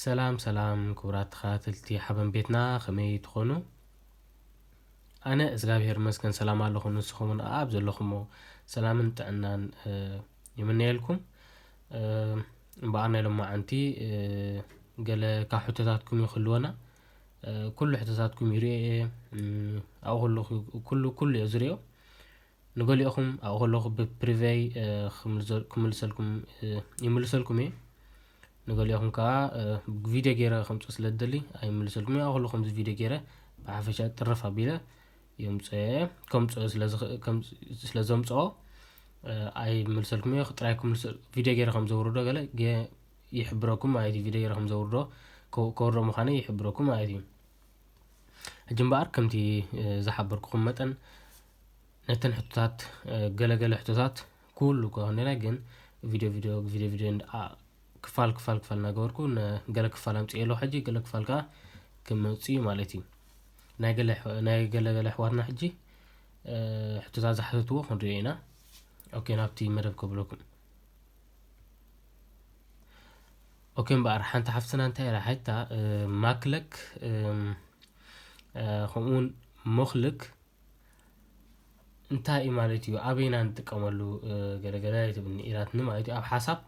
ሰላም ሰላም ክቡራት ተኸታተልቲ ሓበን ቤትና፣ ከመይ ትኾኑ? ኣነ እግዚኣብሔር ይመስገን ሰላም ኣለኹ። ንስኹምን ኣብ ዘለኹሞ ሰላምን ጥዕናን፣ እ፣ ይምነየልኩም። እ፣ እምበኣር ናይ ሎማዓንቲ፣ እ፣ ገለ ካብ ሕቶታትኩም ይኽልወና። እ፣ ኩሉ ሕቶታትኩም ይርእዮ እየ። እም፣ ኣብኡ ኩሉ፣ ኩሉ፣ ኩሉ እየ ዝርእዮ። ንገሊኦኹም ኣብኡ ከለኹ ብፕሪቨይ፣ እ፣ ክምልሰ-፣ ክምልሰልኩም፣ እ፣ ይምልሰልኩም እየ። ንገሊኦኹም ከኣ፣ እ፣ ቪድዮ ገይረ ከምጽኦ ስለ ዝደሊ ኣይምልሰልኩም እየ። ኣብኡ ከለኹ ከምዚ ቪድዮ ገይረ ብሓፈሻ ጥርፍ ኣቢለ የምጽኦ እየ። ከምጽኦ ስለ ዝኽ-፣ ከም-፣ ስለ ዘምጽኦ፣ እ፣ ኣይምልሰልኩም እየ። ጥራይ ክምልሰ-፣ ቪድዮ ገይረ ከም ዘውርዶ ገለ ገ-፣ ይሕብረኩም ማለት እዩ። ቪድዮ ገይረ ከም ዘውርዶ፣ ከ-፣ ከውርዶ ምዃነይ ይሕብረኩም ማለት እዩ። ሕጂ እምበኣር ከምቲ፣ እ፣ ዝሓበርኩኹም መጠን ነተን ሕቶታት፣ እ፣ ገለገለ ሕቶታት ኩሉ ከኾንና ግን ቪድዮ ቪድዮ፣ ቪድዮ ቪድዮ እንዳ-፣ ኣ-፣ ክፋል ክፋል ክፋል እናገበርኩ ነ-፣ ገለ ክፋል ኣምጽእ ኣለኹ። ሕጂ ገለ ክፋል ከኣ ክመጽእ እዩ ማለት እዩ። ናይ ገለ ኣሕ-፣ ናይ ገለገለ ኣሕዋትና ሕጂ፣ እ፣ ሕቶታት ዝሓተትዎ ክንሪኦ ኢና። ኦኬ፣ ናብቲ መደብ ከብለኩም። ኦኬ፣ እምበኣር ሓንቲ ሓፍትና እንታይ ኢላ ሓታ፣ እ፣ ማክለክ፣ እም፣ እ፣ ከምኡውን ሞኽልክ እንታይ እዩ ማለት እዩ? ኣበይና ንጥቀመሉ፣ እ፣ ገለገለ ትብልኒ ኢላትኒ ማለት እዩ። ኣብ ሓሳብ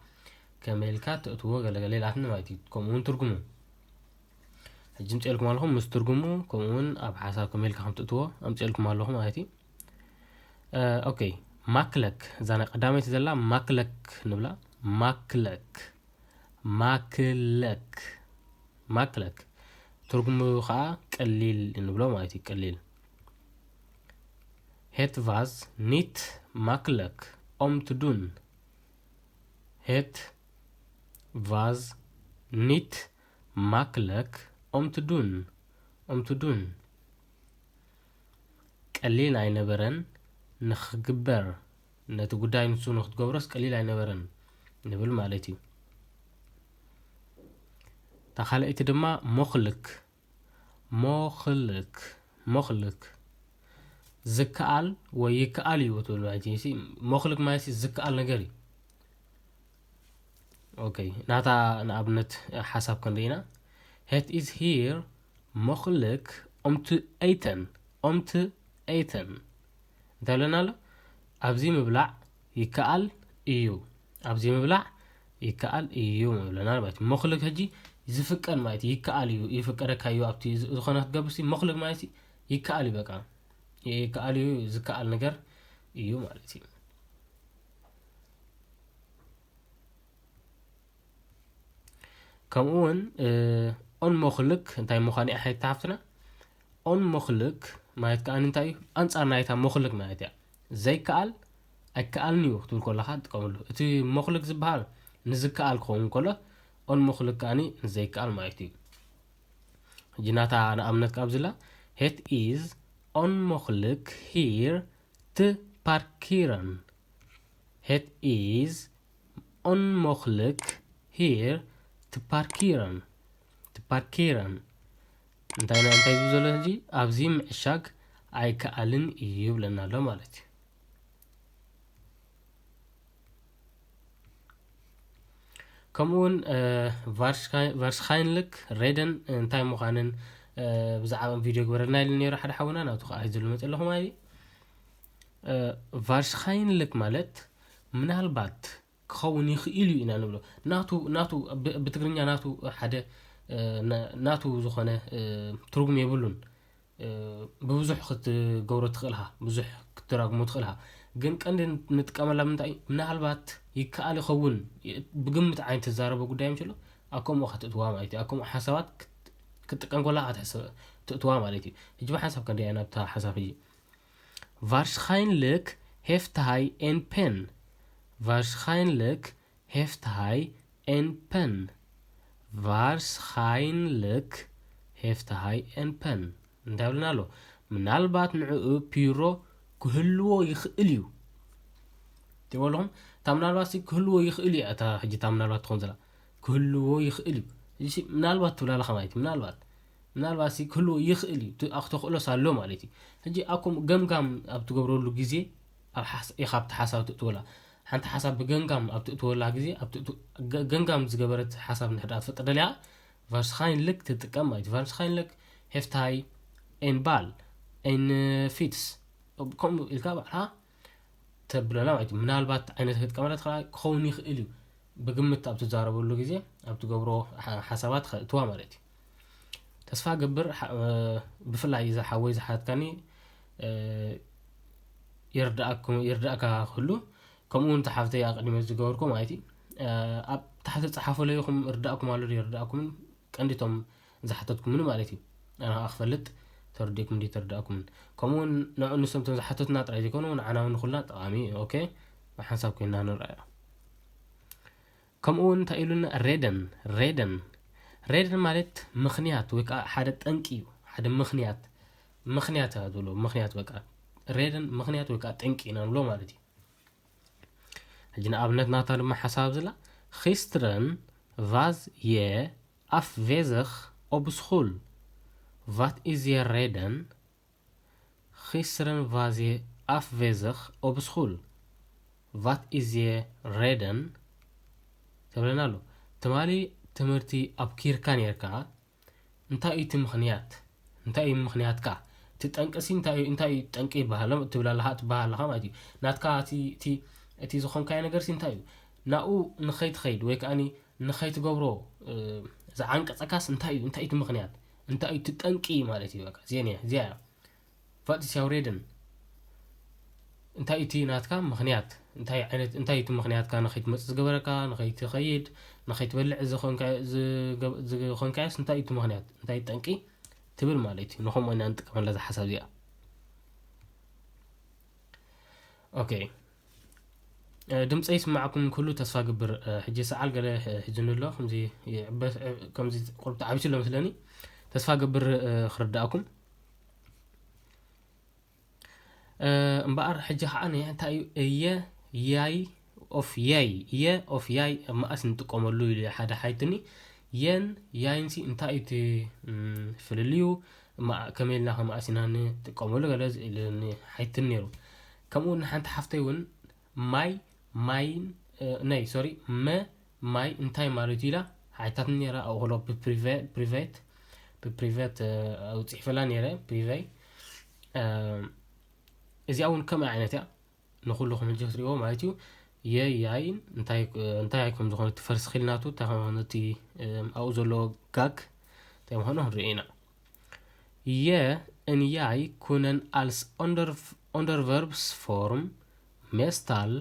ከመይ ኢልካ ተእትዎ ገለገለ ኢላትኒ ማለት እዩ። ከምኡውን ትርጉሙ። ሕጂ ምጽኤልኩም ኣለኹም ምስ ትርጉሙ፣ ከምኡውን ኣብ ሓሳብ ከመይ ኢልካ ከም ትእትዎ ኣምጽኤልኩም ኣለኹ ማለት እዩ። እ፣ ኦኬ፣ ማክለክ፣ እዛ ናይ ቀዳመይቲ ዘላ ማክለክ ንብላ። ማክለክ፣ ማክለክ፣ ማክለክ። ትርጉሙ ኸኣ ቀሊል ንብሎ ማለት እዩ፣ ቀሊል። Het was niet makkelijk om te doen. Het was niet makkelijk om te doen. Om te doen. ቀሊል ኣይነበረን ንኽግበር፣ ነቲ ጉዳይ ንሱ ንኽትገብሮስ ቀሊል ኣይነበረን ንብል ማለት እዩ። እታ ካልኣይቲ ድማ ሞኽልክ፣ ሞኽልክ፣ ሞኽልክ። ዝከኣል ወይ ይከኣል እዩ ትብል ማለት እዩ። ሞኽልክ ማለት ዝከኣል ነገር እዩ። ኦኬ፣ ናታ ንኣብነት ሓሳብ ክንርኢና። Het is hier mogelijk om te eten. Om te eten። እንታይ ብለና ኣሎ? ኣብዚ ምብላዕ ይከኣል እዩ። ኣብዚ ምብላዕ ይከኣል እዩ ምብለና ማለት እዩ። ሞኽልክ ሕጂ ዝፍቀድ ማለት እዩ። ይከኣል እዩ፣ ይፍቀደካ እዩ። ኣብቲ ዝ-፣ ዝኾነ ክትገብርሲ ሞኽልክ ማለት እዩ። ይከኣል እዩ በቃ። ይከኣል እዩ፣ ዝከኣል ነገር እዩ ማለት እዩ። ከምኡ እውን፣ እ፣ ኦን ሞኽልክ እንታይ ምዃኑ እያ ሓይታ ሓፍትና። ኦን ሞኽልክ ማለት ከኣ እንታይ እዩ? ኣንጻር ናይታ ሞኽልክ ማለት እያ። ዘይከኣል፣ ኣይከኣልን እዩ ክትብል ከለኻ ትጥቀመሉ። እቲ ሞኽልክ ዝበሃል ንዝከኣል ክኸውን ከሎ፣ ኦን ሞኽልክ ከኣ ንዘይከኣል ማለት እዩ። ሕጂ ናታ ንኣብነት ካብ ዝላ፣ Het is onmogelijk hier te parkeren. Het is onmogelijk hier te parkeren. Te parkeren. እንታይ ና-፣ እንታይ ዝብል ዘሎ ሕጂ? ኣብዚ ምዕሻግ ኣይከኣልን እዩ ይብለና ኣሎ ማለት እዩ። ከምኡ እውን፣ እ፣ ቫርሽካይ-፣ ቫርሽካይንልክ ሬደን እንታይ ምዃንን፣ እ፣ ብዛዕባ ቪድዮ ግበረልና ኢሉ ነይሩ ሓደ ሓውና፣ ናቱ ከዓ ሒዘሉ መፅእ ኣለኹ ማለት እዩ። እ፣ ቫርሽካይንልክ ማለት ምናልባት ክኸውን ይኽእል እዩ ኢና ንብሎ። ናቱ፣ ናቱ፣ ብ-፣ ብትግርኛ ናቱ ሓደ፣ እ፣ ና-፣ ናቱ ዝኾነ፣ እ፣ ትርጉም የብሉን። እ፣ ብብዙሕ ክትገብሮ ትኽእል ኢኻ፣ ብዙሕ ክትተራጉሞ ትኽእል ኢኻ። ግን ቀንዲ ንጥቀመላ ምንታይ እዩ? ምናልባት ይከኣል ይኸውን፣ ይ-፣ ብግምት ዓይነት ትዛረቦ ጉዳይ ምችሎ፣ ኣብ ከምኡ ከተእትዋ ማለት እዩ። ኣብ ከምኡ ሓሳባት ክት-፣ ክትጥቀም ከላ ክትሕሰብ፣ ተእትዋ ማለት እዩ። ሕጂ ብሓንሳብ ከንደያ ናብታ ሓሳብ ሕጂ። Waarschijnlijk heeft hij een pen. Waarschijnlijk heeft hij een pen. Waarschijnlijk heeft hij een pen. እንታይ ብልና ኣሎ? ምናልባት ንዕኡ ፒሮ ክህልዎ ይኽእል እዩ። ትብሉ ኣለኹም? እታ ምናልባት ሲ ክህልዎ ይኽእል እዩ። እታ ሕጂ እታ ምናልባት ትኾን ዘላ ክህልዎ ይኽእል እዩ። እዚ ሲ ምናልባት ትብላ ኣለኻ ማለት እዩ። ምናልባት፣ ምናልባት ሲ ክህልዎ ይኽእል እዩ። ት-፣ ኣኽ ተኽእሎስ ኣሎ ማለት እዩ። ሕጂ ኣብ ከምኡ ገምጋም ኣብ ትገብረሉ ግዜ ኣብ ሓስ-፣ ኢኻ ኣብቲ ሓሳብ ትእትወላ። ሓንቲ ሓሳብ ብገንጋም ኣብ ትእትወላ ግዜ፣ ኣብ ትእት-፣ ገ-፣ ገንጋም ዝገበረት ሓሳብ እንድሕር ደኣ ትፈጥር ደሊኻ፣ Waarschijnlijk ትጥቀም ማለት እዩ። Waarschijnlijk heeft hij een bal, een fiets፣ ከምኡ ኢልካ ባዕልኻ ተብለና ማለት እዩ። ምናልባት ዓይነት ክትጥቀመላ ትኽእል፣ ክኸውን ይኽእል እዩ። ብግምት ኣብ ትዛረበሉ ግዜ፣ ኣብ ትገብሮ ሓ- ሓሳባት ከእትዋ ማለት እዩ። ተስፋ ገብር ሓ- ብፍላይ እዚ ሓወይ ዝሓትካኒ ይርዳእኩም ይርዳእካ ክህሉ፣ ከምኡ እውን ተሓፍተይ ኣቐዲመ ዝገበርኩ ማለት እዩ። ኣብ ታሕቲ ጸሓፉለይ ይኹም፣ ርዳእኩም ኣሎ ይርዳእኩምን ቀንዲቶም ዝሓተትኩምን ማለት እዩ። ኣነ ከዓ ክፈልጥ ተረዲእኩም እንዲ ተረዳእኩምን፣ ከምኡ እውን ንሶም ቶም ዝሓተትና ጥራይ ዘይኮኑ ንዓና እውን ንኩልና ጠቃሚ እዩ። ኦኬ፣ ብሓንሳብ ኮይና ንረኣያ። ከምኡ እውን እንታይ ኢሉና? Reden። Reden፣ Reden ማለት ምኽንያት ወይ ከዓ ሓደ ጠንቂ እዩ። ሓደ ምኽንያት፣ ምኽንያት እያ ዝብሎ። ምኽንያት በቃ፣ Reden ምኽንያት ወይ ከዓ ጠንቂ ኢና ንብሎ ማለት እዩ። ሕጂ ንኣብነት ናታ ድማ ሓሳብ ዝላ፣ Gisteren was je afwezig op school. Wat is je reden? Gisteren was je afwezig op school. Wat is je reden? ተብለና ኣሎ። ትማሊ ትምህርቲ ኣብኪርካ ነርካ፣ እንታይ እዩ እቲ ምኽንያት? እንታይ እዩ ምኽንያትካ? እቲ ጠንቅሲ እንታይ እዩ? እንታይ እዩ ጠንቂ ይበሃል? ትብል ኣለኻ፣ ትበሃል ኣለኻ ማለት እዩ። ናትካ እቲ- እቲ- እቲ ዝኾንካዮ ነገርሲ እንታይ እዩ? ናኡ ንኸይትኸይድ ወይ ከዓኒ ንኸይትገብሮ ዝዓንቀፀካስ እንታይ እዩ? እንታይ እቲ ምኽንያት? እንታይ እቲ ጠንቂ ማለት እዩ? በቃ እዚኣ እያ፣ እዚኣ እያ። Wat is jouw reden? እንታይ እቲ ናትካ ምኽንያት? እንታይ ዓይነት እንታይ እቲ ምኽንያትካ ንኸይትመፅእ ዝገበረካ፣ ንኸይትኸይድ፣ ንኸይትበልዕ ዝኾንካዮስ እንታይ እቲ ምኽንያት? እንታይ ጠንቂ ትብል ማለት እዩ። ንኸምኡ ኢና ንጥቀመላ እዛ ሓሳብ እዚኣ። ኦኬ፣ ድምፀይ ይስማዕኩም ክህሉ ተስፋ ግብር። ሕጂ ሰዓል ገለ ሒዙኒ ኣሎ፣ ከምዚ ይዕበስ፣ ከምዚ ቁርብ ተዓቢሱ ኣሎ መስለኒ። ተስፋ ግብር ክርዳእኩም። እምበኣር ሕጂ ከዓ እንታይ እዩ እየ ያይ ኦፍ ያይ እየ ኦፍ ያይ ኣብ መኣስ ንጥቀመሉ ኢሉ ሓደ ሓይትኒ። የን ያይንሲ እንታይ እዩ እቲ ፍልልዩ? ከመይ ኢልና ከመኣስ ኢና ንጥቀመሉ ገለ ኢሉኒ ሓይትኒ ነይሩ። ከምኡ ንሓንቲ ሓፍተይ እውን ማይ ማይን ናይ ሶሪ መ ማይ እንታይ ማለት እዩ ኢላ ሓይታትኒ ነይራ። ኣብኡ ከሎ ብፕሪቬት ብፕሪቬት ኣውፅሒፈላ ነይረ ፕሪቬይ። እዚኣ እውን ከምኣ ዓይነት እያ። ንኩልኹም ሕጂ ክትሪእዎ ማለት እዩ። የያይን እንታይ እንታይ ከም ዝኾነ እቲ ፈርስኪል ናቱ እንታይ ከም ዝኾነ እቲ ኣብኡ ዘሎ ጋግ እንታይ ምዃኑ ክንሪኦ ኢና። Ye en jij kunnen als onder onderwerpsvorm meestal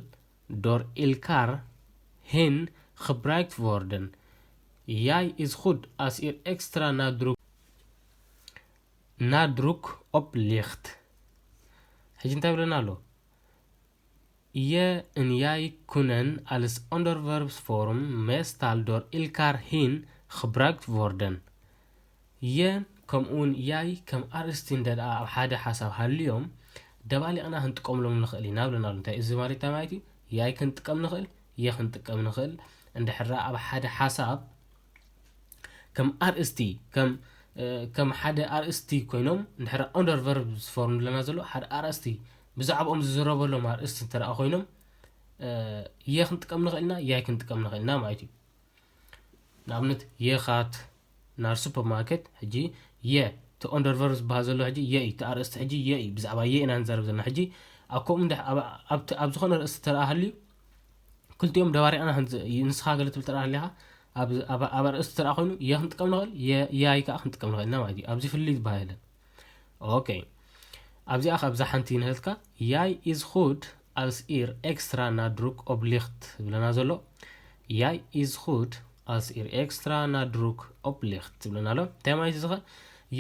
door elkaar heen gebruikt worden. Jij is goed als er extra nadruk nadruk op ligt. ሕጂ እንታይ ብለና ኣሎ? Ye en jij kunnen als onderwerpsvorm meestal door elkaar heen gebruikt worden. Ye ከምኡውን ያይ ከም ኣርእስቲ እንደ ደኣ ኣብ ሓደ ሓሳብ ሃልዮም ደባሊቕና ክንጥቀምሎም ንኽእል ኢና ብለና ኣሎ። እንታይ እዚ ማለት እንታይ ማለት እዩ? ያይ ክንጥቀም ንኽእል፣ የ ክንጥቀም ንኽእል። እንድሕር ደኣ ኣብ ሓደ ሓሳብ ከም ኣርእስቲ ከም ከም ሓደ ኣርእስቲ ኮይኖም እንድሕር under verbs form ዝብለና ዘሎ ሓደ ኣርእስቲ ብዛዕባኦም ዝዝረበሎም ኣርእስቲ እንተ ደኣ ኮይኖም የ ክንጥቀም ንኽእል ኢና፣ ያይ ክንጥቀም ንኽእል ኢና ማለት እዩ። ንኣብነት የኻት ናር ሱፐርማርኬት ሕጂ የ እቲ under verbs ዝበሃል ዘሎ ሕጂ የ እዩ። እቲ ኣርእስቲ ሕጂ የ እዩ። ብዛዕባ የ ኢና ንዛረብ ዘለና ሕጂ። ኣብ ከምኡ እንድሕ- ኣብ- ኣብቲ- ኣብ ዝኾነ ርእስቲ እንተ ደኣ ሃልዩ ክልቲኦም ደባሪቕና ክንዝ- ንስኻ ገለ ትብል ተደኣ ሃሊኻ ኣብ- ኣብ- ኣብ ኣርእስቲ ተደኣ ኮይኑ የ ክንጥቀም ንኽእል የ- ያይ ከዓ ክንጥቀም ንኽእል ኢና ማለት እዩ። ኣብዚ ፍልልይ ዝበሃል የለን። ኦኬ ኣብዚኣ ካብዛ ሓንቲ ንህልካ ያይ is goed als er extra nadruk op ligt ዝብለና ዘሎ ያይ is goed als er extra nadruk op ligt ዝብለና ኣሎ። እንታይ ማለት እዚ ኸ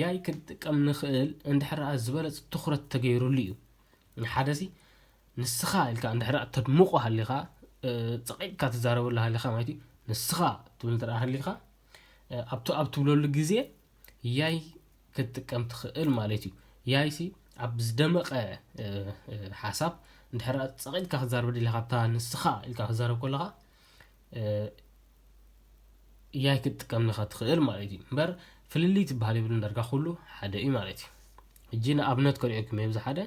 ያይ ክንጥቀም ንኽእል እንድሕር ዝበለፅ ትኹረት ተገይሩሉ እዩ። ንሓደ ሲ ንስኻ ኢልካ እንድሕር ተድምቆ ሃሊኻ ጸቂጥካ ትዛረበሉ ሃሊኻ ማለት እዩ። ንስኻ ትብል እንተ ሃሊኻ ኣብቲ ኣብ ትብለሉ ግዜ ያይ ክትጥቀም ትኽእል ማለት እዩ። ያይ ሲ ኣብ ዝደመቐ ሓሳብ እንድሕር ጸቂጥካ ክትዛረብ ደሊኻ ኣብታ ንስኻ ኢልካ ክትዛረብ ከለኻ ያይ ክትጥቀም ኢኻ ትኽእል ማለት እዩ። እምበር ፍልልይ ትበሃል የብሉን፣ ዳርጋ ኩሉ ሓደ እዩ ማለት እዩ። ሕጂ ንኣብነት ከሪኦኩም እየ ብዚ ሓደ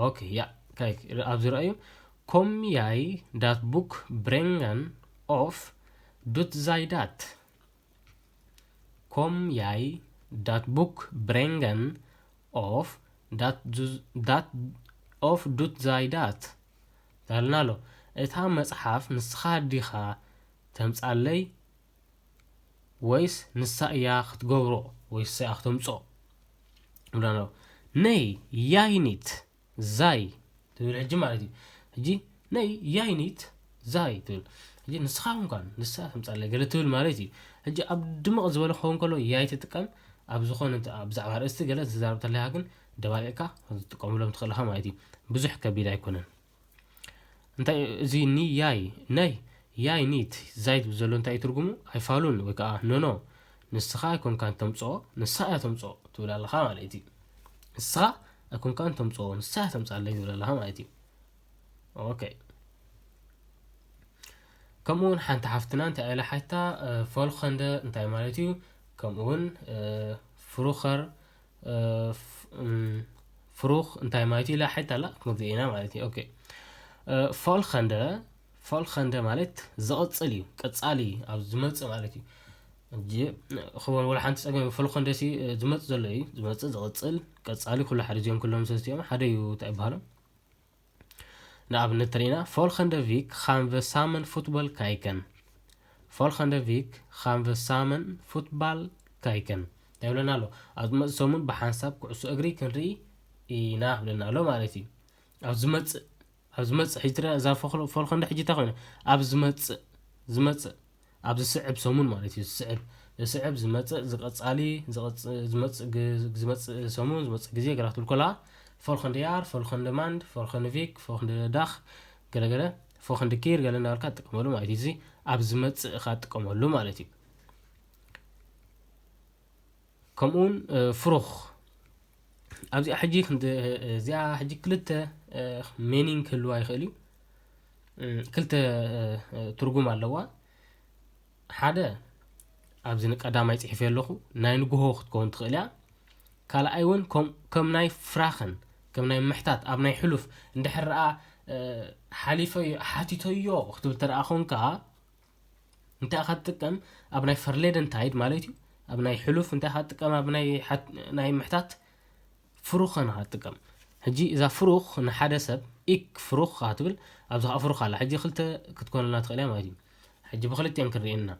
ኦኬ ያ ካይክ ኣብዚ ረኣዩ kom jij dat boek brengen of doet zij dat? Kom jeg dat Buch bringen, of dat du, dat, of dut zij dat? ተልና ኣሎ። እታ መጽሓፍ ንስኻ ዲኻ ተምጻለይ፣ ወይስ ንሳ እያ ክትገብሮ፣ ወይስ ንሳ እያ ክተምጾ? ይብለና ኣሎ። ነይ፣ ያይኒት ዛይ ትብል ሕጂ ማለት እዩ። ሕጂ ነይ፣ ያይኒት ዛይ ትብል። ሕጂ ንስኻ እንኳን ንሳ ተምጻለይ ገለ ትብል ማለት እዩ። ሕጂ ኣብ ድምቕ ዝበለ ክኸውን ከሎ ያይ ትጥቀም፣ ኣብ ዝኾነ እንተ-፣ ብዛዕባ ርእስቲ ገለ ትዛረብ ተለኻ ግን ደባሊዕካ ክትጥቀሙሎም ትኽእል ኢኻ ማለት እዩ። ብዙሕ ከቢድ ኣይኮነን። እንታይ እዚ ኒ ያይ፣ ነይ፣ ያይ ኒት ዛይ ትብል ዘሎ እንታይ እዩ ትርጉሙ? ኣይፋሉን ወይ ከዓ ኖኖ፣ ንስኻ ኣይኮንካን ተምጽኦ፣ ንሳ እያ ተምጽኦ ትብል ኣለኻ ማለት እዩ። ንስኻ ኣይኮንካን ተምጽኦ፣ ንሳ እያ ተምጻለይ ትብል ኣለኻ ማለት እዩ። ኦኬ። ከምኡ እውን ሓንቲ ሓፍትና እንታይ ኢላ ሓታ፣ እ፣ ፎልኸንደ እንታይ ማለት እዩ? ከምኡ እውን፣ እ፣ ፍሩኸር፣ እ፣ ፍ-፣ እም፣ ፍሩኽ እንታይ ማለት እዩ ኢላ ሓታ ኣላ፣ ክንርኢ ኢና ማለት እዩ። ኦኬ። እ፣ ፎልኸንደ፣ ፎልኸንደ ማለት ዝቕጽል እዩ፣ ቀጻሊ ኣብ ዝመጽእ ማለት እዩ። ሕጂ፣ ክበል ወላ ሓንቲ ጸገም፣ ፎልኸንደ ሲ፣ እ፣ ዝመጽእ ዘሎ እዩ፣ ዝመጽእ፣ ዝቕጽል፣ ቀጻሊ፣ ኩሉ ሓደ እዚኦም ኩሎም ሰለስቲኦም ሓደ እዩ፣ እንታይ ይበሃሎም? ንኣብነት ተሪእና፣ ፎልኸንደ ቪክ ኻን ቨ ሳመን ፉትቦል ካይከን። ፎልኸንደ ቪክ ኻን ቨ ሳመን ፉትባል ካይከን። እንታይ ይብለና ኣሎ? ኣብ ዝመጽእ ሰሙን ብሓንሳብ ኩዕሶ እግሪ ክንርኢ ኢና ይብለና ኣሎ ማለት እዩ። ኣብ ዝመጽእ፣ ኣብ ዝመጽእ፣ ሕጂ ትሪኣ እዛ ፎል-፣ ፎልኸንደ ሕጂ እንታይ ኮይና? ኣብ ዝመጽእ፣ ዝመጽእ፣ ኣብ ዝስዕብ ሰሙን ማለት እዩ። ዝስዕብ፣ ዝስዕብ፣ ዝመጽእ፣ ዝቐጻሊ፣ ዝቐጽ-፣ ዝመጽእ ግ-፣ ዝመጽእ ሰሙን፣ ዝመጽእ ግዜ ገላ ክትብል ከለኻ፣ ፎልኸንደ ያር፣ ፎልኸንደ ማንድ፣ ፎልኸንደ ቪክ፣ ፎልኸንደ ዳኽ፣ ገለገለ፣ ፎልኸንደ ኪር፣ ገለ እናበልካ ትጥቀመሉ ማለት እዩ። እዚ ኣብ ዝመጽእ ኢኻ ትጥቀመሉ ማለት እዩ። ከምኡ እውን፣ እ፣ ፍሩኽ። ኣብዚኣ ሕጂ ክንዲ-፣ እዚኣ ሕጂ ክልተ፣ እ፣ ሜኒንግ ክህልዋ ይኽእል እዩ። እ፣ ክልተ፣ እ፣ እ፣ ትርጉም ኣለዋ። ሓደ፣ ኣብዚ ንቀዳማይ ጽሒፈ ኣለኹ፣ ናይ ንግሆ ክትከውን ትኽእል እያ። ካልኣይ እውን ከም፣ ከም ናይ ፍራኸን፣ ከም ናይ ምሕታት፣ ኣብ ናይ ሕሉፍ፣ እንድሕር ደኣ፣ እ፣ ሓሊፈዮ፣ ሓቲተዮ ክትብል ተደኣ ኾንካ፣ እንታይ ኢኻ ትጥቀም? ኣብ ናይ ፈርሌደን ታይድ ማለት እዩ። ኣብ ናይ ሕሉፍ እንታይ ኢኻ ትጥቀም? ኣብ ናይ ሓት-፣ ናይ ምሕታት ፍሩኸን ኢኻ ትጥቀም። ሕጂ እዛ ፍሩኽ ንሓደ ሰብ ኢክ ፍሩኽ ኢኻ ትብል፣ ኣብዚ ኸኣ ፍሩኽ ኣላ። ሕጂ ክልተ ክትኮነልና ትኽእል እያ ማለት እዩ። ሕጂ ብኽልቲኤን ክንርኢ ኢና።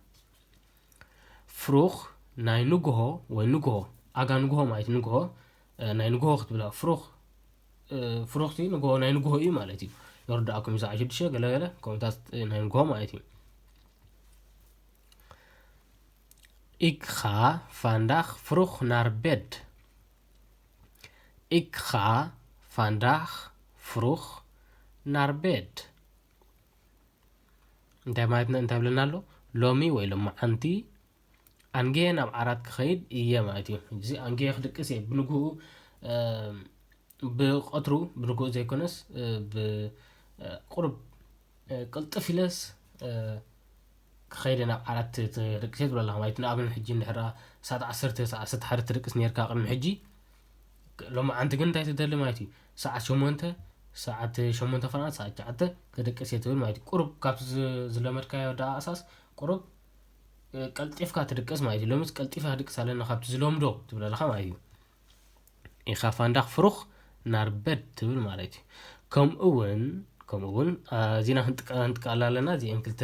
ፍሩኽ ናይ ንግሆ ወይ ንግሆ፣ ኣጋ ንግሆ ማለት እዩ፣ ንግሆ፣ እ፣ ናይ ንግሆ ክትብላ ፍሩኽ፣ እ፣ ፍሩኽቲ ንግሆ ናይ ንግሆ እዩ ማለት እዩ። ይርድኣኩም እዩ፣ ሰዓት ሽዱሽተ ገለ ገለ ከምኡታት፣ እ፣ ናይ ንግሆ ማለት እዩ። Ik ga vandaag vroeg naar bed. Ik ga vandaag vroeg naar bed. እንታይ ማለት ነው? እንታይ ብለና ኣሎ? ሎሚ ወይ ሎማዓንቲ ኣንጌ ናብ ዓራት ክኸይድ እየ ማለት እዩ። እዚ ኣንጌ ክድቅስ እየ። ብንግሁ፣ እ፣ ብቐትሩ፣ ብንግሁ ዘይኮነስ፣ እ፣ ብ-፣ እ፣ ቁሩብ፣ እ፣ ቅልጥፍ ኢለስ፣ እ፣ ክኸይደ ናብ ዓራት ትድቅስ እየ ትብሎ ኣለኻ ማለት እዩ። ንኣብነት ሕጂ እንድሕር ሰዓት ዓሰርተ፣ ሰዓት ዓሰርተ ሓደ ትድቅስ ነርካ ቅድሚ ሕጂ፣ ሎማዓንቲ ግን እንታይ ትደሊ ማለት እዩ? ሰዓት ሸሞንተ፣ ሰዓት ሸሞንተ ፈናት፣ ሰዓት ትሽዓተ ክድቅስ እየ ትብል ማለት እዩ። ቁሩብ ካብቲ ዝ-፣ ዝለመድካዮ ደኣ ኣሳስ ቁሩብ፣ እ፣ ቀልጢፍካ ትድቅስ ማለት እዩ። ሎምስ ቀልጢፍካ ክድቅስ ኣለና ካብቲ ዝለምዶ ትብል ኣለኻ ማለት እዩ። Ik ga vandaag vroeg naar bed ትብል ማለት እዩ። ከምኡ እውን፣ ከምኡ እውን፣ አ፣ እዚና ክንጥቀ-፣ ክንጥቀላ ኣለና። እዚአን ክልተ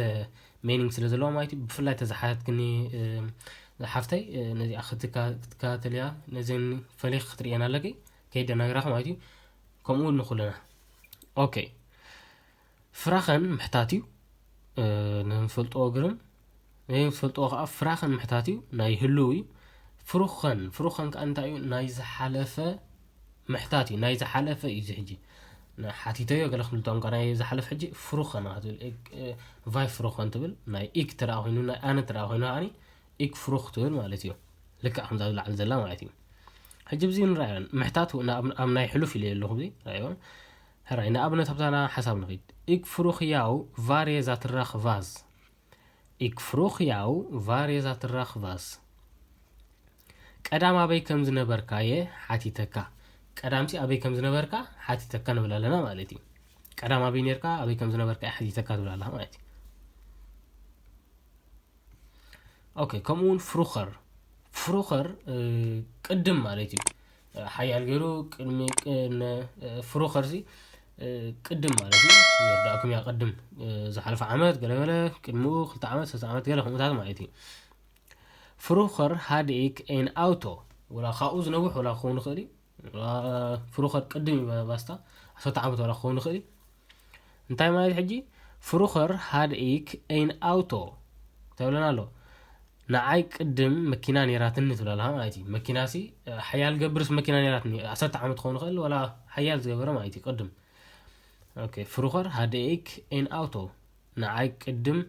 ሜኒንግ ስለ ዘለዋ ማለት እዩ። ብፍላይ ተዝሓተትክኒ፣ እ፣ ሓፍተይ፣ እ፣ ነዚኣ ክትካ-፣ ክትከታተልያ፣ ነዘን ፈሊኽ ክትርእየን ኣለኪ። ከይደናግራኽ ማለት እዩ። ከምኡ እውን ንኹልና። ኦኬ። ፍራኸን ምሕታት እዩ። እ፣ ንፈልጥዎ ግርም፣ ንፈልጥዎ ከዓ ፍራኸን ምሕታት እዩ፣ ናይ ህልው እዩ። ፍሩኸን፣ ፍሩኸን ከዓ እንታይ እዩ? ናይ ዝሓለፈ ምሕታት እዩ፣ ናይ ዝሓለፈ እዩ። እዚ ሕጂ ሓቲተዮ ገለ ክብል ቋንቋ ናይ ዝሓለፈ ሕጂ ፍሩኸን ክትብል፣ እ፣ እ፣ ቫይ ፍሩኸን ትብል፣ ናይ ኢክ ትረኣ ኮይኑ፣ ናይ ኣነ ትረኣ ኮይኑ፣ ኣኒ ኢክ ፍሩኽ ትብል ማለት እዩ። ልክዕ ከምዛ ዝለዓል ዘላ ማለት እዩ። ሕጂ ብዚ ንረኣዮ፣ ምሕታት ናብ፣ ኣብ ናይ ሕሉፍ ኢለ ኣለኹ፣ እዚ ረኣዮ። ሕራይ፣ ንኣብነት ኣብታና ሓሳብ ንኺድ። Ik vroeg jou waar je zaterdag was. Ik vroeg jou waar je zaterdag was. ቀዳም ኣበይ ከም ዝነበርካ እየ ሓቲተካ። ቀዳምሲ ኣበይ ከም ዝነበርካ ሓቲተካ ንብል ኣለና ማለት እዩ። ቀዳም ኣበይ ነርካ፣ ኣበይ ከም ዝነበርካ እየ ሓቲተካ ትብል ኣለኻ ማለት እዩ። ኦኬ፣ ከምኡ እውን ፍሩኸር። ፍሩኸር ቅድም ማለት እዩ። ሓያል ገይሩ ቅድሚ ፍሩኸር ሲ ቅድም ማለት እዩ። ይርዳእኩም እያ፣ ቅድም ዝሓለፈ ዓመት ገለበለ፣ ቅድሚኡ ክልተ ዓመት ሰለስተ ዓመት ገለ ከምኡታት ማለት እዩ። ፍሩኸር ሃድ ኢክ ኤን ኣውቶ፣ ወላ ካብኡ ዝነውሕ ወላ ክኸውን ይኽእል እዩ። ፍሩኸር ቅድም እዩ ባስታ፣ ዓሰርተ ዓመት ወላ ክኸውን ይኽእል እዩ። እንታይ ማለት ሕጂ? ፍሩኸር ሃድ ኢክ ኤን ኣውቶ ተብለና ኣሎ። ንዓይ ቅድም መኪና ነይራትኒ ትብላላ ማለት እዩ። መኪና ሲ ሓያል ገብርስ መኪና ነይራትኒ፣ ዓሰርተ ዓመት ክኸውን ይኽእል፣ ወላ ሓያል ዝገበረ ማለት እዩ። ቅድም ፍሩኸር ሃድ ኢክ ኤን ኣውቶ፣ ንዓይ ቅድም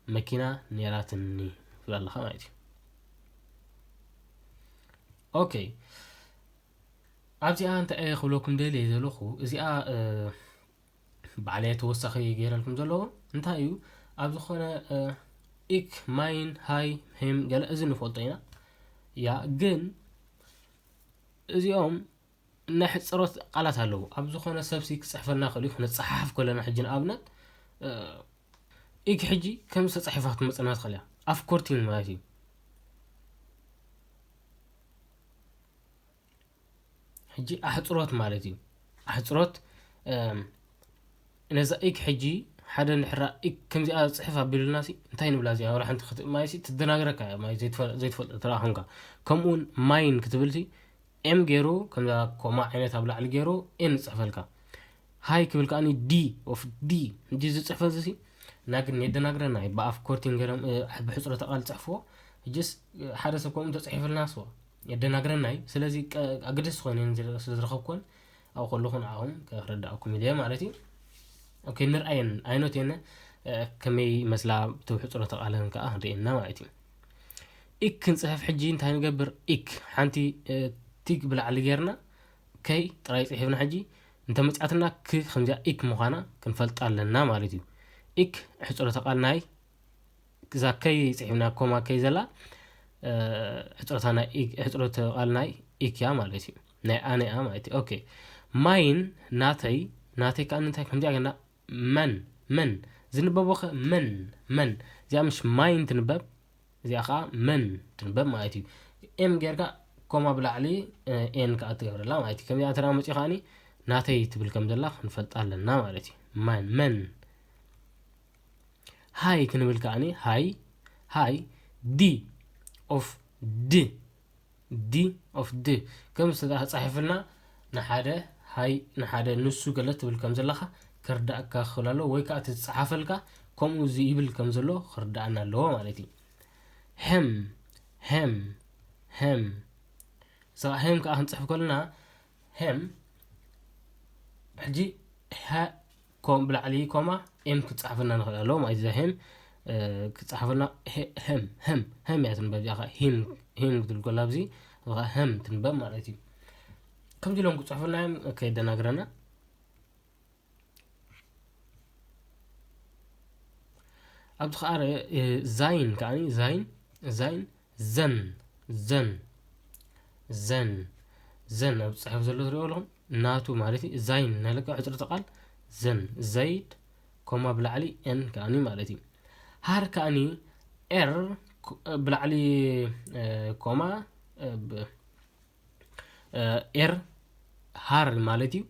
መኪና ነይራትኒ ትብላለኻ ማለት እዩ። ኦኬ፣ ኣብዚኣ እንታይ እየ ክብለኩም ደልየ ዘለኹ፣ እዚኣ ባዕለየ ተወሳኺ ገይረልኩም ዘለኹ እንታይ እዩ? ኣብ ዝኾነ ኢክ፣ ማይን፣ ሃይ፣ ሄም ገለ እዚ ንፈልጦ ኢና። ያ ግን እዚኦም ናይ ሕፅሮት ቃላት ኣለዉ። ኣብ ዝኾነ ሰብሲ ክፅሕፈልና ክእል እዩ። ክነፀሓሕፍ ከለና ሕጂ ንኣብነት ኢክ ሕጂ ከም ዝተፃሒፋ ክትመፀና ትኽእል እያ። ኣፍኮርቲንግ ማለት እዩ። ሕጂ ኣሕፅሮት ማለት እዩ። ኣሕፅሮት ነዛ ኢክ ሕጂ ሓደ ንሕራ ኢክ ከምዚኣ ፅሕፍ ኣቢሉልና ሲ እንታይ ንብላ እዚኣ? ወላ ሓንቲ ክትማይ ሲ ትደናግረካ እያ። ማይ ዘይትፈልጥ ተረኣ ኮንካ። ከምኡውን ማይን ክትብል ሲ ኤም ገይሩ ከምዛ ኮማ ዓይነት ኣብ ላዕሊ ገይሩ ኤን ዝፅሕፈልካ። ሃይ ክብል ከኣኒ ዲ ኦፍ ዲ እንጂ ዝፅሕፈ እዚ ሲ ናግን የደናግረና እዩ። ብኣፍ ኮርቲን ገይሮም ብሕፅሮ ተቃል ፅሕፍዎ። ሕጅስ ሓደ ሰብ ከምኡ ተፅሒፍልና ስዎ የደናግረና እዩ። ስለዚ ኣገደስቲ ኮይነ ስለ ዝረኸብኮን ኣብኡ ከለኹ ንዓኹም ከረዳእኩም ኢለ ማለት እዩ። ኦኬ፣ ንርኣየን ኣይኖት የነ ከመይ መስላ ተውሕፅሮ ተቃለን ከዓ ንርእየና ማለት እዩ። ኢክ ክንፅሕፍ ሕጂ እንታይ ንገብር? ኢክ ሓንቲ ቲግ ብላዕሊ ጌርና ከይ ጥራይ ፅሒፍና ሕጂ እንተመፅኣትና ክ ከምዚኣ ኢክ ምዃና ክንፈልጣ ኣለና ማለት እዩ። ኢክ ሕፅሮተ ቃል ናይ እዛ ከይ ፅሒፍና ኮማ ከይ ዘላ ሕፅሮተ ቃል ናይ ኢክ እያ ማለት እዩ። ናይ ኣነ እያ ማለት እዩ። ኦኬ፣ ማይን ናተይ፣ ናተይ ከዓ እንታይ ከምዚኣ ገና መን መን ዝንበቦ ኸ መን መን እዚኣ ምሽ ማይን ትንበብ እዚኣ ከዓ መን ትንበብ ማለት እዩ። ኤም ጌርካ ኮማ ብላዕሊ ኤን ከዓ ትገብረላ ማለት እዩ። ከምዚኣ እንተ መፅኡ ከዓኒ ናተይ ትብል ከም ዘላ ክንፈልጣ ኣለና ማለት እዩ። መን መን ሃይ ክንብል ከዓኒ ሃይ ሃይ ዲ ኦፍ ድ ዲ ኦፍ ድ ከም ዝተፃሒፍልና ንሓደ ሃይ ንሓደ ንሱ ገለ ትብል ከም ዘለካ ክርዳእካ ክኽእል ኣለዎ ወይ ከዓ እቲ ዝፀሓፈልካ ከምኡ ይብል ከም ዘሎ ክርዳእና ኣለዎ ማለት እዩ። ሄም ሄም ሄም እዛ ሄም ከዓ ክንፅሕፍ ከለና ሄም ሕጂ ሀ ኮም ብላዕሊ ኮማ ኤም ክፃሓፈልና ንኽእል ኣለዎ ማለት እዩ። ሄም ክፃሓፈልና ሄም ሄም ሄም እያ ትንበብ እዚኣ ሂም ሂም ክትብል ከላ ኣብዚ ሄም ትንበብ ማለት እዩ። ከምዚ ኢሎም ክፅሕፉልና እዮም ከየደናግረና። ኣብዚ ከዓ ዛይን ከዓ ዛይን ዛይን ዘን ዘን ዘን ዘን ኣብ ዝፅሕፍ ዘሎ ትሪኦ ኣለኹም ናቱ ማለት እዩ። ዛይን ናይ ለካ ዕፅርተ ቃል ዘን ዘይድ ኮማ ብላዕሊ ኤን ከዓኒ ማለት እዩ። ሃር ከዓኒ ኤር ብላዕሊ ኮማ ኤር ሃር ማለት እዩ።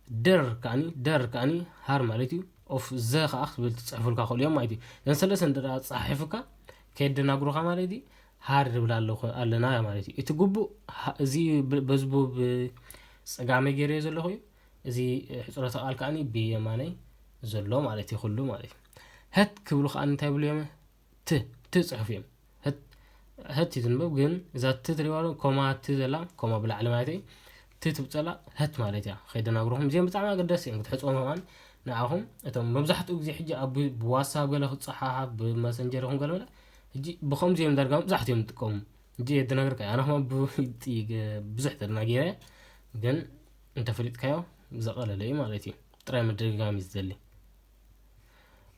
ደር ከዓኒ ደር ከዓኒ ሃር ማለት እዩ። ኦፍ ዘ ከዓ ክትብል ትፅሕፉልካ ክእሉ እዮም ማለት እዩ። ዘን ሰለስተ እንተ ፀሓሒፉካ ከየደናግሩካ ማለት እዩ። ሃር ንብል ኣለና ማለት እዩ። እቲ ግቡእ እዚ በዝቡ ብፀጋመይ ገይረዮ ዘለኹ እዩ። እዚ ሕፅረተ ቃል ከዓኒ ብየማነይ ዘሎ ማለት እዩ። ኩሉ ማለት እዩ። ህት ክብሉ ከዓ እንታይ ብሉ እዮም? ት ት ፅሑፍ እዮም። ህት ህት እዩ ዝንበብ ግን እዛ ት ትሪዋ ኮማ ት ዘላ ኮማ ብላዕሊ ማለት እዩ። ት ትብፀላ ህት ማለት እያ። ከይደናግረኹም እዚኦም ብጣዕሚ ኣገደስቲ እዮም ክትሕፅዎም ከማን ንዓኹም እቶም መብዛሕትኡ ግዜ ሕጂ ኣብ ብዋትሳፕ ገለ ክፀሓሓፍ ብመሰንጀር ይኹን ገለ በለ ሕጂ ብኸምዚ እዮም ዳርጋ መብዛሕትኡ እዮም ዝጥቀሙ። እንጂ የደናግርካ ኣነ ከማ ብዙሕ ተደናጊረ ግን እንተፈሊጥካዮ ዘቐለለ እዩ ማለት እዩ። ጥራይ ምድግጋም እዩ ዝደሊ።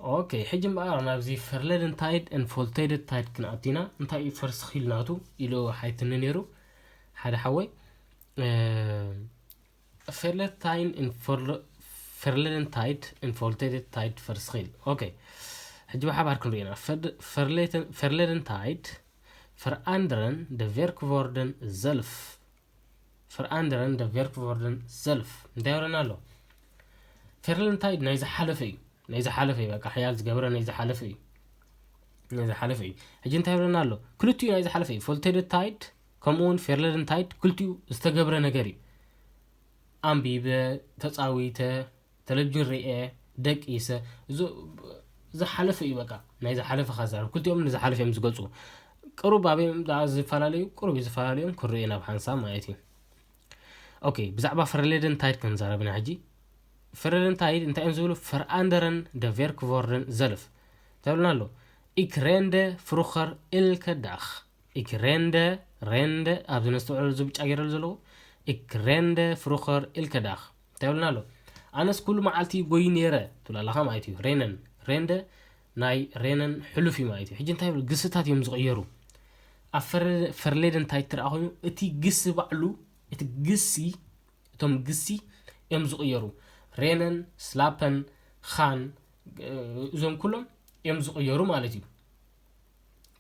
ኦኬ ሕጂ እምበኣር ናብዚ ፈርለደንታይድ ን ፎልቴደንታይድ ክንኣቱ ኢና። እንታይ እዩ ፈርስኺል ናቱ ኢሉ ሓይትኒ ነይሩ ሓደ ሓወይ። ፈርለደንታይድ ን ፎልቴደንታይድ ፈርስኺል። ኦኬ ሕጂ ብሓባር ክንርኢ ኢና። ፈርለደንታይድ Veranderen de werkwoorden zelf. Veranderen de werkwoorden zelf እንታይ ይብለና ኣሎ? Verleden tijd ናይ ዝሓለፈ እዩ። ናይ ዝሓለፈ እዩ። በቃ ሓያል ዝገበረ ናይ ዝሓለፈ እዩ። ናይ ዝሓለፈ እዩ። ሕጂ እንታይ ይብለና ኣሎ? ክልቲኡ ናይ ዝሓለፈ እዩ። Voltooide tijd ከምኡ እውን verleden tijd ክልቲኡ ዝተገብረ ነገር እዩ። ኣንቢበ፣ ተፃዊተ፣ ተለቪዥን ርኤ፣ ደቂሰ፣ እዚ ዝሓለፈ እዩ። በቃ ናይ ዝሓለፈ ከዛረብ፣ ክልቲኦም ንዝሓለፈ እዮም ዝገልፁ። ቅሩብ ኣበይ እዮም ደኣ ዝፈላለዩ? ቅሩብ እዩ ዝፈላለዮም ክርኡ ናብ ሓንሳብ ማለት እዩ። ኦኬ፣ ብዛዕባ verleden tijd ክንዛረብ ኢና ሕጂ። Verleden tijd እንታይ እዮም ዝብሉ? Veranderen de werkwoorden zelf። እንታይ ይብልና ኣሎ? Ik rende vroeger elke dag. Ik rende, rende፣ ኣብዚ ነስተውዕሎ፣ እዚ ብጫ ገይረሉ ዘለኹ። Ik rende vroeger elke dag። እንታይ ይብልና ኣሎ? ኣነስ ኩሉ መዓልቲ ጎይ ነይረ ትብል ኣለኻ ማለት እዩ። Rennen፣ rende ናይ rennen ሕሉፍ እዩ ማለት እዩ። ሕጂ እንታይ ይብል? ግስታት እዮም ዝቕየሩ። ኣብ verle-፣ verleden tijd ትረኣ ኮይኑ እቲ ግሲ ባዕሉ፣ እቲ ግሲ፣ እቶም ግሲ እዮም ዝቕየሩ። Rennen፣ slapen፣ gaan፣ እዞም ኩሎም እዮም ዝቕየሩ ማለት እዩ።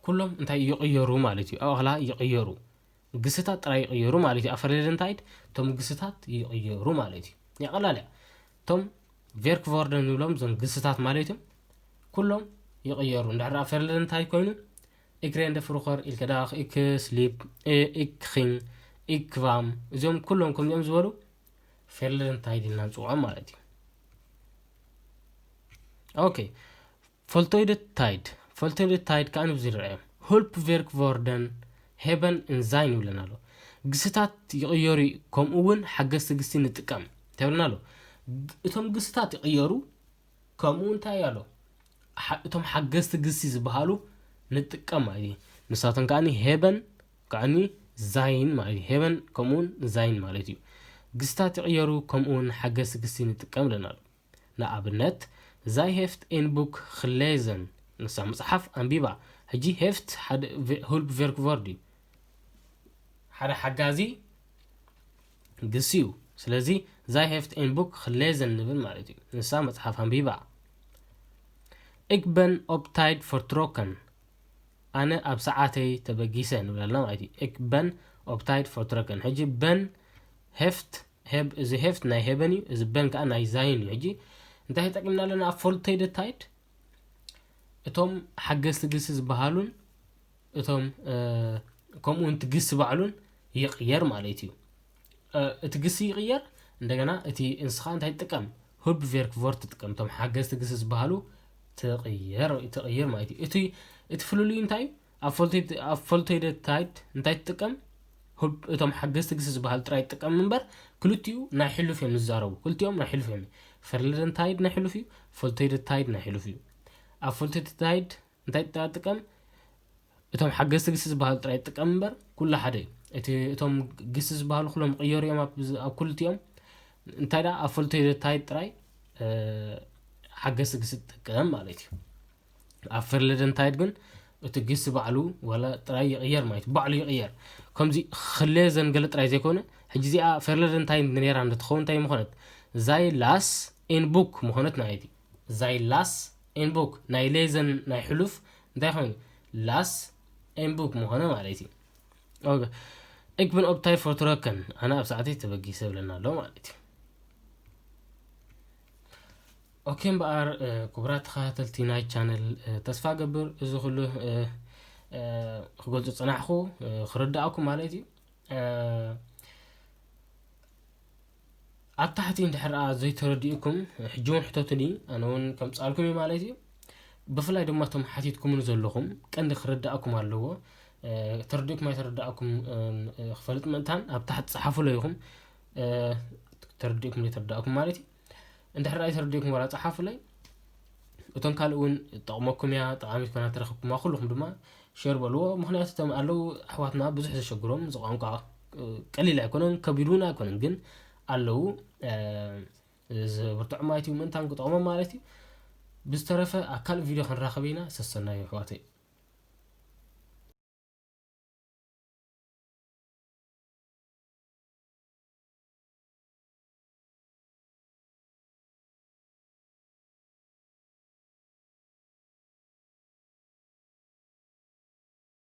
ኩሎም እንታይ ይቕየሩ ማለት እዩ? ኣዋኽላ ይቕየሩ። ግስታት ጥራይ ይቕየሩ ማለት እዩ። ኣብ verleden tijd እቶም ግስታት ይቕየሩ ማለት እዩ። እያ ቀላል እያ። እቶም werkwoorden ንብሎም እዞም ግስታት ማለት እዮም። ኩሎም ይቕየሩ። እንድሕር ደኣ verleden tijd ኮይኑ፣ Ik rende vroeger elke dag, ik sliep, eh, ik ging, ik kwam። እዚኦም ኩሎም ከምዚኦም ዝበሉ verleden tijd ኢልና ንፅውዖም ማለት እዩ። ኦኬ፣ voltooide tijd። Voltooide tijd ከዓ ንብዚ ንርአዮም። Hulpwerkwoorden hebben en zijn ይብለና ኣሎ። ግስታት ይቕየሩ እዩ፣ ከምኡ እውን ሓገዝቲ ግሲ ንጥቀም። እንታይ ይብለና ኣሎ? ግ-፣ እቶም ግስታት ይቕየሩ፣ ከምኡ እንታይ ኣሎ? ሓ-፣ እቶም ሓገዝቲ ግሲ ዝበሃሉ ንጥቀም ማለት እዩ። ንሳቶም ከዓኒ haben፣ ከዓኒ sein ማለት እዩ። Haben ከምኡ እውን sein ማለት እዩ። ግስታት ይቕየሩ፣ ከምኡ እውን ሓገዝቲ ግሲ ንጥቀም ኣለና። ንኣብነት፣ zij heeft een boek gelezen። ንሳ መጽሓፍ ኣንቢባ። ሕጂ heeft ሓደ ቨ-፣ hulpwerkwoord እዩ። ሓደ ሓጋዚ ግሲ እዩ። ስለዚ፣ zij heeft een boek gelezen ንብል ማለት እዩ። ንሳ መጽሓፍ ኣንቢባ። Ik ben op tijd vertrokken። ኣነ ኣብ ሰዓተይ ተበጊሰ ንብል ኣለና ማለት እዩ። Ik ben op tijd vertrokken። ሕጂ ben፣ heeft፣ heb፣ እዚ heeft ናይ haben እዩ፣ እዚ ben ከዓ ናይ sein እዩ። ሕጂ እንታይ ተጠቂምና ኣለና? ኣብ voltooide tijd እቶም ሓገዝቲ ግሲ ዝበሃሉን እቶም፣ እ፣ ከምኡ እውን እቲ ግሲ ባዕሉን ይቕየር ማለት እዩ። እ፣ እቲ ግሲ ይቕየር፣ እንደገና እቲ ንስኻ እንታይ ትጥቀም? Hulpwerkwoord ትጥቀም። እቶም ሓገዝቲ ግሲ ዝበሃሉ ትቕየር፣ ትቕይር ማለት እዩ። እቲ፣ እቲ ፍልልዩ እንታይ እዩ? ኣብ voltooide፣ ኣብ voltooide tijd እንታይ ትጥቀም? Hulp-፣ እቶም ሓገዝቲ ግሲ ዝበሃሉ ጥራይ ትጥቀም እምበር፣ ክልቲኡ ናይ ሕሉፍ እዮም ዝዛረቡ። ክልቲኦም ናይ ሕሉፍ እዮም። Verleden tijd ናይ ሕሉፍ እዩ፣ voltooide tijd ናይ ሕሉፍ እዩ። ኣብ voltooide tijd እንታይ ትጥቀም? እቶም ሓገዝቲ ግሲ ዝበሃሉ ጥራይ ትጥቀም እምበር፣ ኩሉ ሓደ እዩ። እቲ፣ እቶም ግሲ ዝበሃሉ ኩሎም ይቕየሩ እዮም ኣብ፣ ኣብ ክልቲኦም። እንታይ ደኣ ኣብ voltooide tijd ጥራይ፣ እ፣ ሓገዝቲ ግሲ ትጥቀም ማለት እዩ። ኣብ verleden tijd ግን እቲ ግሲ ባዕሉ ዋላ ጥራይ ይቕየር ማለት እዩ። ባዕሉ ይቕየር። ከምዚ gelezen ገለ ጥራይ ዘይኮነ፣ ሕጂ እዚኣ verleden tijd ነይራ እንተትኸውን እንታይ ምኾነት? Zij las een boek ምኾነት ማለት እዩ። Zij las een boek። ናይ lezen ናይ ሕሉፍ እንታይ ኮይኑ? Las een boek ምኾነ ማለት እዩ። ኦኬ። Ik ben op tijd vertrokken። ኣነ ኣብ ሰዓተይ ተበጊሰ ብለና ኣሎ ማለት እዩ። ኦኬ እምበኣር፣ እ፣ ክቡራት ተኸታተልቲ ናይ ቻነል፣ እ፣ ተስፋ ገብር እዚ ኩሉ፣ እ፣ እ፣ ክገልጾ ጽናሕኩ፣ እ፣ ክርድኣኩም ማለት እዩ። እ፣ ኣብ ታሕቲ እንድሕር ደኣ ዘይተረዲእኩም፣ ሕጂ እውን ሕተቱኒ፣ ኣነ እውን ከምጽኣልኩም እዩ ማለት እዩ። ብፍላይ ድማ እቶም ሓቲትኩምኒ ዘለኹም፣ ቀንዲ ክርድኣኩም ኣለዎ። እ፣ ተረዲእኩም ኣይተረድኣኩም፣ እ፣ እ፣ ክፈልጥ ምእንታን ኣብ ታሕቲ ጸሓፉለይ ኢኹም። እ፣ ተረዲእኩም ዘይተረድኣኩም ማለት እዩ። እንድሕር ደኣ ኣይተረዲእኩም ዋላ ጸሓፉለይ። እቶም ካልእ እውን ጠቕመኩም እያ፣ ጠቓሚት ኮይና ተረኽብኩማ፣ ኩልኹም ድማ ሼር በልዎ። ምኽንያቱ እቶም ኣለዉ ኣሕዋትና ብዙሕ ዘሸግሮም፣ እዚ ቋንቋ፣ እ፣ ቀሊል ኣይኮነን፣ ከቢድ እውን ኣይኮነን፣ ግን ኣለዉ፣ እ፣ ዝብርትዑ ማለት እዩ፣ ምእንታን ክጠቕሞም ማለት እዩ። ብዝተረፈ ኣብ ካልእ ቪድዮ ክንራኸብ ኢና፣ ሰሰናዩ ኣሕዋተይ።